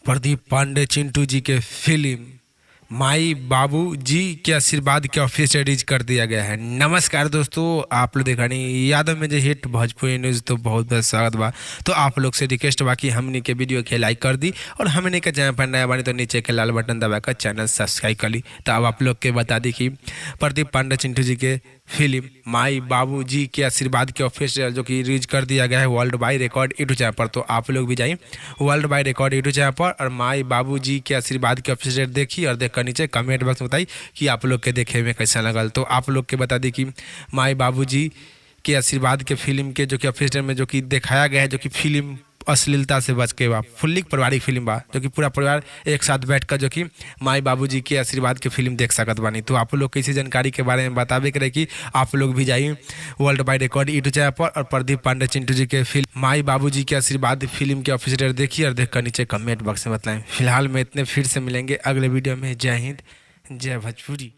प्रदीप पांडे चिंटू जी के फिल्म माई बाबू जी के आशीर्वाद के ऑफिस रिलीज कर दिया गया है। नमस्कार दोस्तों, आप लोग देखा नहीं यादव में जो हिट भोजपुरी न्यूज़, तो बहुत बहुत स्वागत बा। तो आप लोग से रिक्वेस्ट बा कि हमनी के वीडियो के लाइक कर दी और हमनी के चैनल पर नया बानी तो नीचे के लाल बटन दबा कर चैनल सब्सक्राइब कर ली। तो अब आप लोग के बता दी कि प्रदीप पांडे चिंटू जी के फिल्म माई बाबू जी के आशीर्वाद के ऑफिशियल जो कि रिलीज कर दिया गया है world wide record YouTube channel पर। तो आप लोग भी जाइए world wide record YouTube channel पर और माई बाबू जी के आशीर्वाद के ऑफिशियल देखी और देखकर नीचे कमेंट बॉक्स में बताई कि आप लोग के देखे में कैसा लगल। तो आप लोग के बता दी कि माई बाबू जी के आशीर्वाद के फिल्म के जो कि ऑफिशियल में जो कि दिखाया गया है, जो कि फिल्म अश्लीलता से बच के बा, फुल्ली पारिवारिक फिल्म बा, जो कि पूरा परिवार एक साथ बैठ कर जो कि माई बाबूजी के आशीर्वाद के फिल्म देख सकत बानी। तो आप लोग के इसी जानकारी के बारे में बतावे के रही कि आप लोग भी जाइए world wide record YouTube channel पर और प्रदीप पांडे चिंटू जी के फिल्म माई बाबूजी के आशीर्वाद फिल्म के ऑफिशियल देखिए और देखकर नीचे कमेंट बॉक्स में बताएं। फिलहाल में इतने, फिर से मिलेंगे अगले वीडियो में। जय हिंद, जय भोजपुरी।